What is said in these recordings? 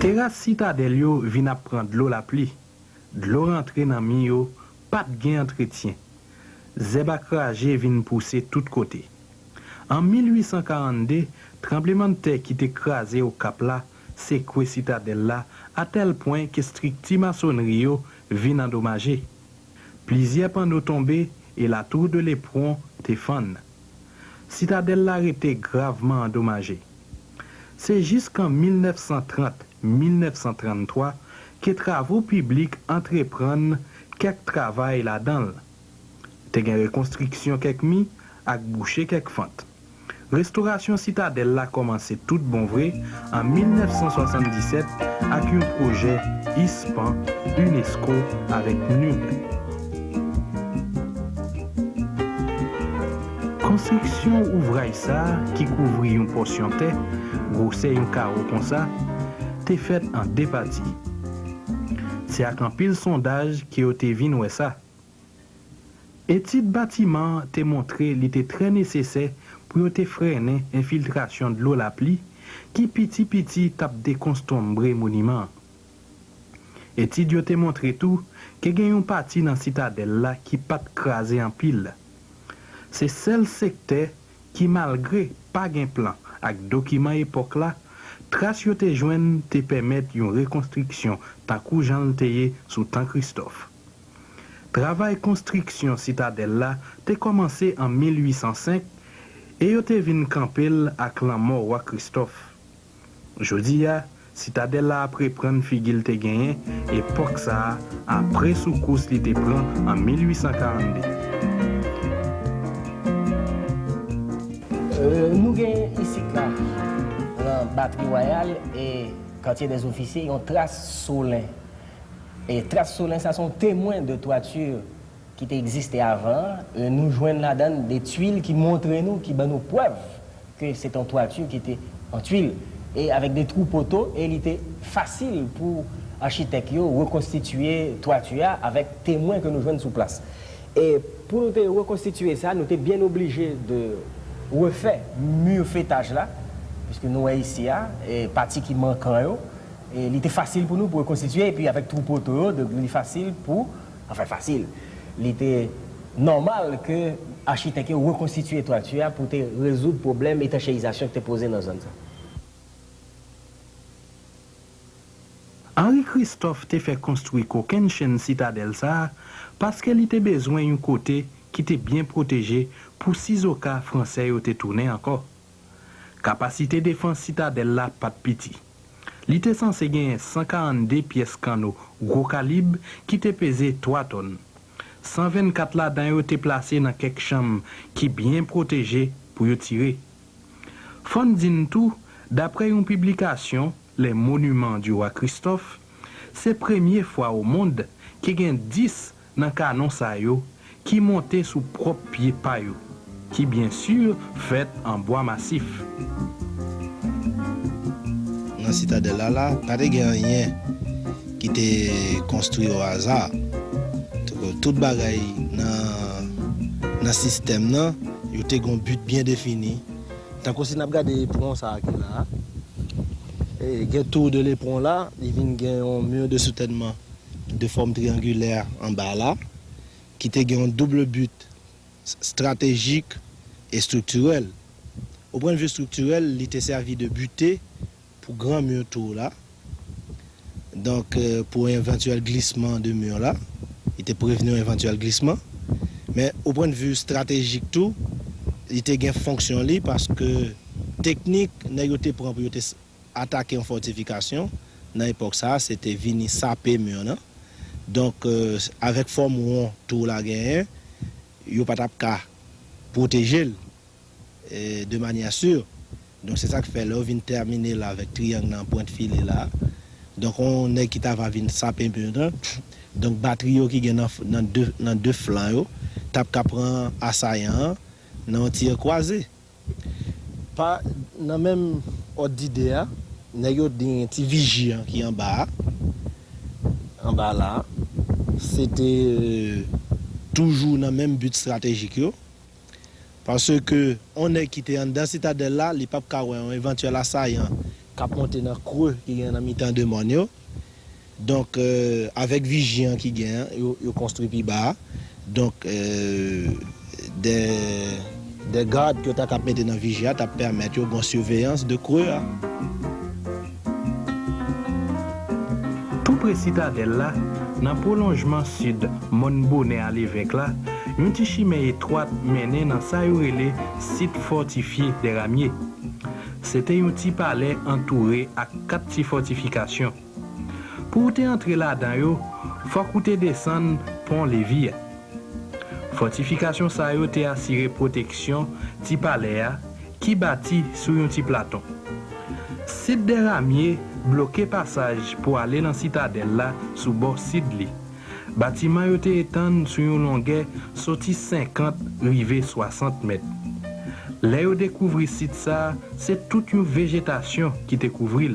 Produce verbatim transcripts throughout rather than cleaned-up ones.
Teras sitadèl yo vin ap pran dlo lapli. Dlo rantre nan mi yo, pa t gen antretyen. Zèb ak raje vin pouse tout kote. An mil uit san karannde, tranblemanntè ki te kraze Okap la sekwe sitadèl la atèl pwen ke estrikti masonri yo vin andomaje. Plizyè panno tonbe e la Tour de l'Éperon te fann. Sitadèl la rete gravman andomaje. Se jiskan mil nèf san trant, mil nèf san tranntwa ke travo piblik antreprann kèk travay ladan l. Te gen rekonstriksyon kèk mi ak bouche kèk fant. Restorasyon sitadèl la kòmanse tout bon vre an mil nèf san swasanndisèt ak yon pwojè ISPAN, UNESCO avèk PNUD. Konstriksyon ouvraj sa a, ki kouvri yon pòsyon tè gwosè yon kawo konsa, te fèt an de pati. Se ak anpil sondaj ke yo te vin wè sa. Etid batiman an te montre li te trè nesesè pou yo te frennen enfiltrasyon dlo lapli ki piti piti t ap dekonstonbre moniman an. Etid yo te montre tou ke gen yon pati nan sitadèl la ki pa t kraze anpil. Se sèl sektè ki, malgre pa gen plan ak dokiman epòk la, tras yo te jwenn te pèmèt yon rekonstriksyon tankou jan l te ye sou tan Kristòf. Travay konstriksyon sitadèl la te kòmanse an mil uit san senk e yo te vin kanpe l ak lanmò wa Kristòf. Jodi a, sitadèl la ap reprann figi l te genyen epòk sa a, apre soukous li te pran an mil uit san karannde. Euh, nou gen isit la, nan Batri Wayal e Katiye dè Zofisye, yon tras solen. E tras solen sa se yon temwen de twati ki te egziste avan an. E nou jwenn ladan l de twil ki montre nou, ki ban nou prèv ke se te yon twati ki te an twil. E avèk de twou poto, e li te fasil pou achitèk yo rekonstitiye twati a avèk temwen ke nou jwenn sou plas. E pou nou te rekonstitiye sa, nou te byen oblije de refè mi fetaj la, piske nou wè isi a, e pati ki mankan yo, e li te fasil pou nou pou rekonstitiye, epi avèk twou poto yo, donk li fasil pou, anfen fasil, li te nòmal ke achitèk yo rekonstitiye twati a pou te rezoud pwoblèm etancheyizasyon ki te poze nan zòn sa. Henri Christophe te fè konstwi kokennchenn sitadèl sa a paske li te bezwen yon kote ki te byen pwoteje pou sizoka Fransè yo te tounen ankò. Kapasite defans sitadèl la pa t piti. Li te sanse genyen san karannde pyès kanno gwo kalib ki te peze twa tòn. San vennkat ladan yo te plase nan kèk chanm ki byen pwoteje pou yo tire. Fò n di n tou, daprè yon piblikasyon, Les Monuments du Roi Christophe, se premye fwa o mond ke gen dis nan kanon sa yo ki monte sou pwòp pye pa yo, ki byen si fèt an bwa masif. Nan sitadèl la, la, pa te gen anyen ki te konstwi o aza. Tout bagay nan, nan sistèm nan, yo te gen yon bi byen defini. Tankou si n ap gade pon sa a ki la a, e, gen Tour de l'Éperon la, li vin gen yon mur de soutènement de forme triangulaire anba la, ki te gen yon double but stratejik e striktirèl. O pwennvi striktirèl, li te sèvi de bute pou gran mi tou la. Donk, euh, pou yon evantyèl glisman de mi la, li te prevni yon evantyèl glisman. Men, o pwennvi stratejik tou, li te gen fonksyon li paske teknik nèg yo te pran pou yo te atake yon fòtifikasyon nan epòk sa a, se te vini sape mi nan. Donk, euh, avèk fòm won tou la genyen, yo pa t ap ka pwoteje l, euh, de manyè si. Donk, se sa k fè lè yo vin tèmine l avèk triyang nan pwent file la. Donk, yon nèg ki ta va vin sape mi nan. Donk, batri yo ki gen nan, nan de, nan de flan yo, t ap ka pran asayan an nan yon tir kwaze. Pa nan menm òd dide a, nèg yo di gen ti viji an ki anba a, anba la a, se te, euh, toujou nan menm bi stratejik yo. Paske yon nèg ki te anndan sitadèl la, li p ap ka wè yon evantyèl asayan k ap monte nan kre ki gen nan mitan de mòn yo. Donk, euh, avèk viji an ki gen an, yo, yo konstwi pi ba a. Donk, euh, de, de gad ke yo ta kab mete nan viji a t ap pèmèt yo gon siveyans de kre a. Tou pre sitadèl la, nan pwolonjman sid mòn Bonè a Levèk la, yon ti chimen etwat mennen nan sa yo rele sit fòtifye dè Ramye. Se te yon ti palè antoure ak kat ti fòtifikasyon. Pou w te antre ladan yo, fòk ou te desann pon Levi a. Fòtifikasyon sa yo te asire pwoteksyon ti palè a, ki bati sou yon ti platon. Sit dè Ramye bloke pasaj pou ale nan sitadèl la sou bò sid li. Batiman yo te etann sou yon longè soti senkant rive swasant mèt. Lè yo dekouvri sit sa a, se tout yon vejetasyon ki te kouvri l.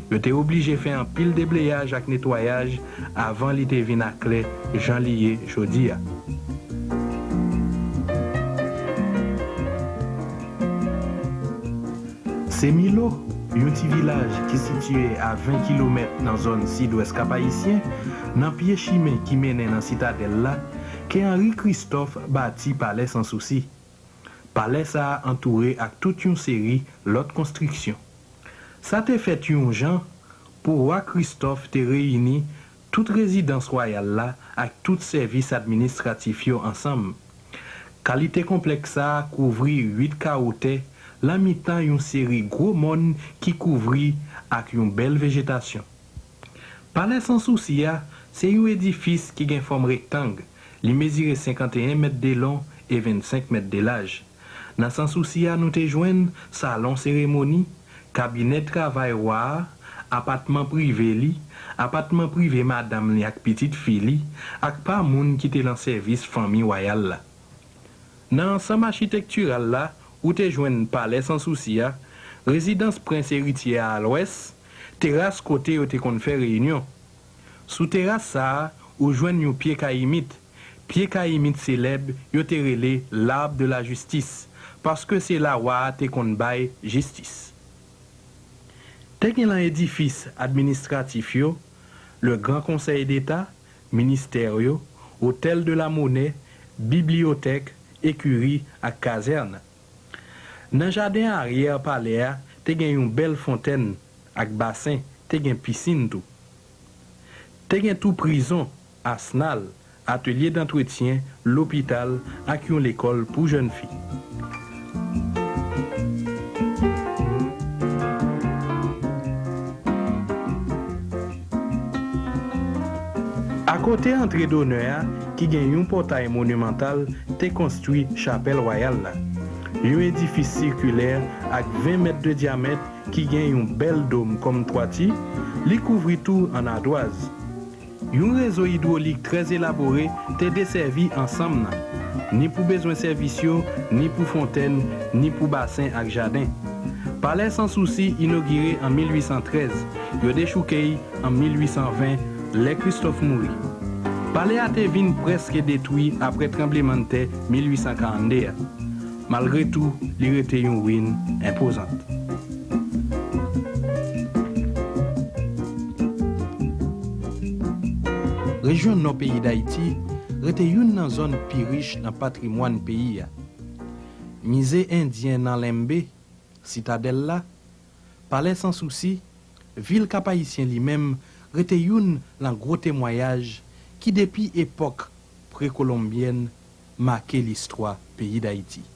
Yo te oblije fè anpil debleyaj ak netwayaj avan li te vin aklè jan li ye jodi a. Se Milo, yon ti vilaj ki sitiye a ven kilomèt nan zòn sidwès Kap Ayisyen, nan pye chimen ki mennen nan sitadèl la, ke Henri Christophe bati Palè Sansousi. Palè sa a antoure ak tout yon seri lòt konstriksyon. Sa te fèt yon jan pou wa Christophe te reyini tout rezidans wayal la ak tout sèvis administratif yo ansanm. Kalite konplèks sa a kouvri uit kawo tè lan mitan yon seri gwo mòn ki kouvri ak yon bèl vejetasyon. Palè Sansousi a se yon edifis ki gen fòm rektang, li mezire senkanteyen mèt de lon e vennsenk mèt de laj. Nan Sansousi a nou te jwenn salon seremoni, kabinè travay wa a, apatman prive li, apatman prive madanm li ak pitit fi li, ak pa moun ki te lan sèvis fanmi wayal la. Nan ansanm achitektiral la, ou te jwenn Palè Sansousi a, rezidans prens eritye a a lwès, teras kote yo te konn fè reyinyon. Sou teras sa a, ou jwenn yon pye kayimit. Pye kayimit selèb yo te rele L'arbre de la justice, paske se la wa a te konn bay jistis. Te gen lan edifis administratif yo, le Grand Conseil d'État, ministè yo, Hôtel de la Monnaie, bibliyotèk, ekiri ak kazèn. Nan jaden aryè palè a, te gen yon bèl fontèn ak basen, te gen pisin tou. Te gen tou prizon, asnal, atelye dantretyen, lopital ak yon lekòl pou jèn fi. Akote antre donè a, ki gen yon pòtay monimantal, te konstwi chapèl wayal la. Yon edifis sikilè ak ven mèt de dyamèt ki gen yon bèl dòm kòm twati, li kouvri tou an adwaz. Yon rezo idwolik trè elabore te desèvi ansanm nan, ni pou bezwen sèvis yo, ni pou fontèn, ni pou basen ak jaden. Palè Sansousi inogire an mil uit san trèz, yo dechouke y an mil uit san ven, lè Christophe mouri. Palè a te vin prèske detwi apre tranblemanntè mil uit san karannde a. Malgre tou, li rete yon win enpozant. Rejyon nò peyi Dayiti rete youn nan zòn pi rich nan patrimwàn peyi a. Mize endyen nan Lenmbe, Sitadèl la, Palè Sansousi, vil Kap Ayisyen li menm rete youn lan gwo temwayaj ki depi epòk prekolonbyèn make listwa peyi Dayiti.